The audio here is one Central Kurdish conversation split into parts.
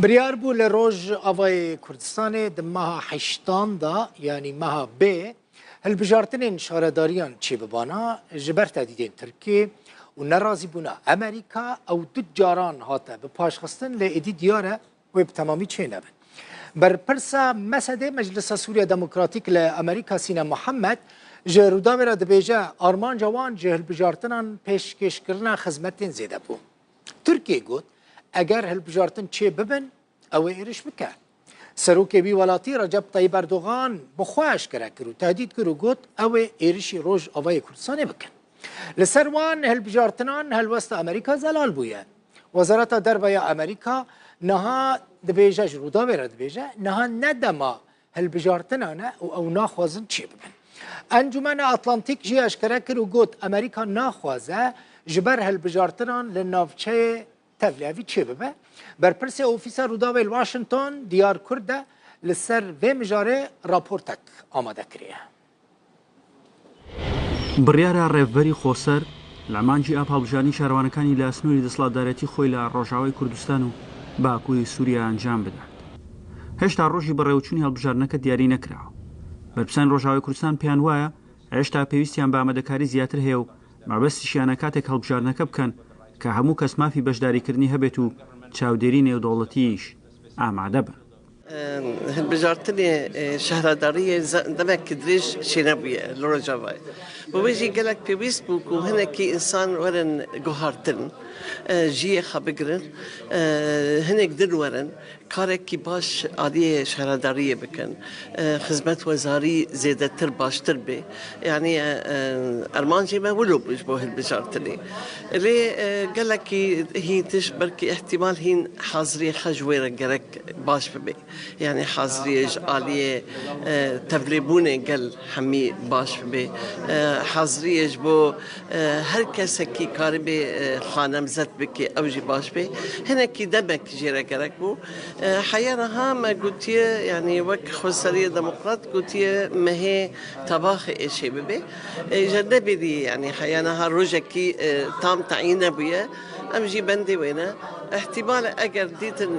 Biryar bû li Rojavayê Kurdistanê di meha heştan de yanî meha bê hilbijartinên şaredariyan çêbibana ji ber tehdîdên Tirkiyê û nerazîbûna Amerîka ew du caran hate bipaşxistin lê êdî diyar e wê bi temamî çênebin. Berpirsa MSD Meclisa Sûriya Demokratîk li Amerîka Sîne Muhammed ji Rûdawê re dibêje armanca wan ji hilbijartinan pêşkêşkirina xizmetên zêde bû. Tirkiye got eger hilbijartin çê bibin ew ê êriş bike. Serokê wî welatî Recep Tayyip Erdogan bi xwe eşkere kir û tehdîd kir û got ew ê êrişî Rojavayê Kurdistanê bikin. Li ser wan hilbijartinan helwesta Amerîka zelal bûye. Wezareta Derve ya Amerîka niha dibêje ji Rûdawê re dibêje niha ne dema hilbijartinan e û ew naxwazin çê bibin. Encûmena Atlantîk jî eşkere kir û got Amerîka naxwaze ji ber hilbijartinan li navçeyê tevlihevî çê bibe. Berpirsê Ofîsa Rûdawê li Washington Diyar Kurde li ser vê mijarê raportek amade kiriye. Biryara Rêvberî Xweser li Mancî a palbijandinî şarewanەکانی لە سنووری دەسەڵاتدارێتی خۆی لە ڕۆژاوای کوردستان و باکووری سووریا ئەنجام بدات. هێشتا ڕۆژی بەڕێوەچوونی هەڵبژاردنەکە دیاری نەکراوە. بەرپرسانی ڕۆژاوای کوردستان پێیان وایە هێشتا پێویستیان بە ئامادەکاری زیاتر هەیە و مەبەستیشیانە کاتێک هەڵبژاردنەکە بکەن کە هەموو کەس مافی بەشداریکردنی هەبێت و چاودێری نێودەوڵەتیش ئامادە بن. Hilbijartinê şehredariyê demek dirêj çênebûye li Rojavayê. Bi wê jî gelek pêwîst bû ku hinekî însan werin guhartin, jiyê xwe bigirin, hinek din werin karekî baş aliyê şehredariyê bikin, xizmetwezarî zêdetir baştir bê. Yanî armancê me wilo bû ji bo hilbijartinê. Lê gelekî hîn tişt belkî îhtîmal hîn haziriyê xwe ji wê re gerek baş bibe. Yanî haziriyê ji aliyê tevlêbûnê gel hemî baş bibe. Haziriyê ji bo her kesekî karibê xwe nemzet bike ew jî baş be. Hinekî demek jê re gerek bû. Heya niha me gotiye yanî wek Xweseriyê Demokrat gotiye mehê Tebaxê êşê bibe. Ji nebêrî yanî heya niha rojekî tam teyîn nebûye. Em jî bendê wê ne. Îhtîmal e eger dîtin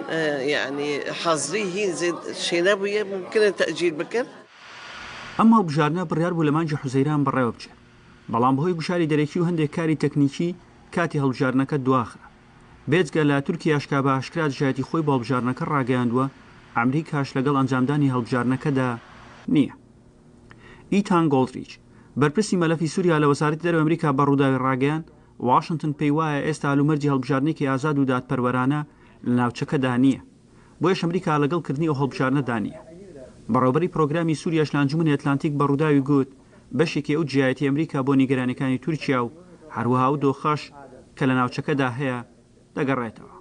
yanî hazirî hîn zêd çênebûye mumkin e tecîl bikin. ئەم هەڵبژاردنە بڕیار بوو لە مانگی حوزەیران بەڕێوە بچێت، بەڵام بەهۆی گوشاری دەرەکی و هەندێک کاری تەکنیکی کاتی هەڵبژاردنەکە دواخرا. بێجگە لە تورکیاش کە بە ئاشکرا دژایەتی خۆی بۆ هەڵبژاردنەکە ڕاگەیاندووە، ئەمریکاش لەگەڵ ئەنجامدانی هەڵبژاردنەکەدا نییە. ئیتان گۆڵدریچ، بەرپرسی مەلەفی سووریا لە وەزارەتی دەرەوەی ئەمریکا بە رووداوی راگەیاند، واشنتن پێیوایە ئێستا هەلومەرجی هەڵبژاردنێکی ئازاد و دادپەروەرانە لە ناوچەکەدا نییە، بۆیەش ئەمریکا لەگەڵ کردنی ئەو هەڵبژاردنەدا نییە. بەڕێوەبەری پرۆگرامی سووریاش لە ئەنجومەنی ئەتلانتیک بە رووداوی گوت، بەشێکی ئەو دژایەتی ئەمریکا بۆ نیگەرانیەکانی تورکیا و هەروەها ئەو دۆخەش کە لە ناوچەکەدا هەیە، دەگەڕێتەوە.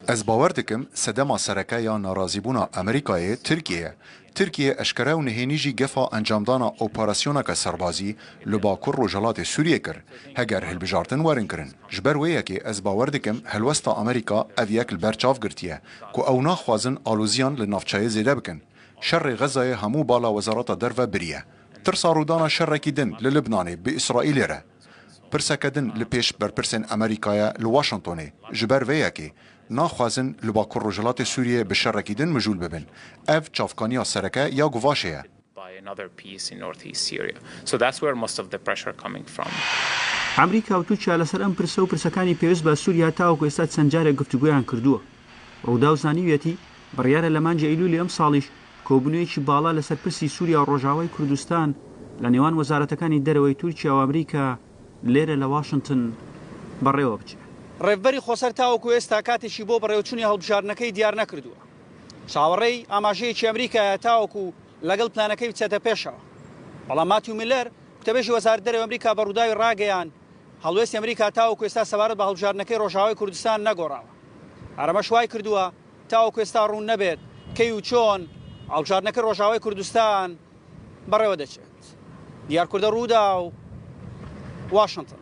Ez bawer dikim sedema sereke ya narazîbûna Amerîkayê Tirkiye ye. Tirkiye eşkere û nihênî jî gefa encamdana operasyoneke serbazî li bakur rojhilatê Sûriyê kir, heger hilbijartin werin kirin. Ji ber wê yekê ez bawer dikim helwesta Amerîka ev yek li ber çav girtiye ku ew naxwazin aloziyan li navçeyê zêde bikin. Şerê Xezayê hemû bala Wezareta Derve biriye. Tirsa rûdana şerekî din li Libnanê bi Îsraîlê re. Pirseke din li pêş berpirsên Amerîka ye li Washingtonê. Ji ber vê yekê naxwazin li bakur-rojhilatê Sûriyê bi şerekî din mijûl bibin. Ev çavkaniya sereke ya guvaşê ye. ئەمریکا و تورکیا لەسەر ئەم پرسە و پرسەکانی پێویست بە سووریا تاوەکو ئێستا چەند جارێک گفتوگۆیان کردووە. رووداو زانیویەتی، بڕیارە لە مانگی ئەیلوولی ئەمساڵیش کۆبوونەوەیەکی باڵا لەسەر پرسی سووریا و ڕۆژاوای کوردستان لە نێوان وەزارەتەکانی دەرەوەی تورکیا و ئەمریکا لێرە لە واشنتن بەڕێوە بچێ. ڕێڤبەری خۆسەر تاوەکو ئێستا کاتێکی بۆ بەڕێوەچوونی هەڵبژاردنەکەی دیار نەکردووە. چاوەڕێی ئاماژەیەکی ئەمریکایە تاوەکو لەگەڵ پلانەکەی بچێتە پێشەوە. بەڵام ماتیو میلەر، گوتەبێژی وەزارەتی دەرەوەی ئەمریکا بە ڕووداوی ڕاگەیاند، هەڵوێستی ئەمریکا تاوەکو ئێستا سەبارەت بە هەڵبژاردنەکەی ڕۆژاوای کوردستان نەگۆڕاوە. هەر ئەمەش وایکردووە تاوەکو ئێستا ڕوون نەبێت کەی و چۆن هەڵبژاردنەکەی ڕۆژاوای کوردستان بەڕێوەدەچێت. دیار کوردە، رووداو، واشنتن.